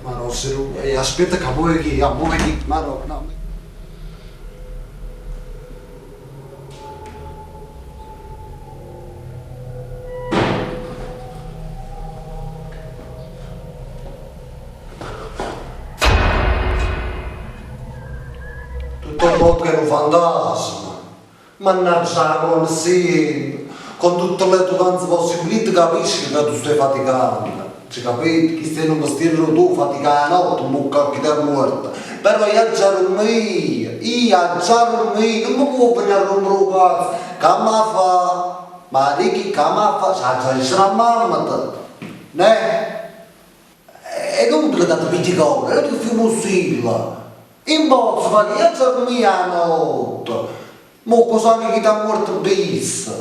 Marò, e aspetta ca mo chi, mo chi, marò, no. Tutto un po' che è nu fantasma. Mannaggia 'a connessione! Con tutte le educanze possibili ti capisci ca tu stai faticando. Ci capito? Chisto è nu mestiere do tuo, faticà 'a notte, 'mmocca a chi t'è muorto. Però io aggia durmì, io aggia durmì, nun me può venì a rompere 'o cazzo. C'amma fa? Ma dico c'amma fa? C'aggia dicere a mammeta? Neh? È inutile ca te pigli collera, è inutile che fai 'o mussillo. Io nun pozzo fa niente, io aggia durmì 'a notte. Mo' cosa che chi t'ha muorto bis.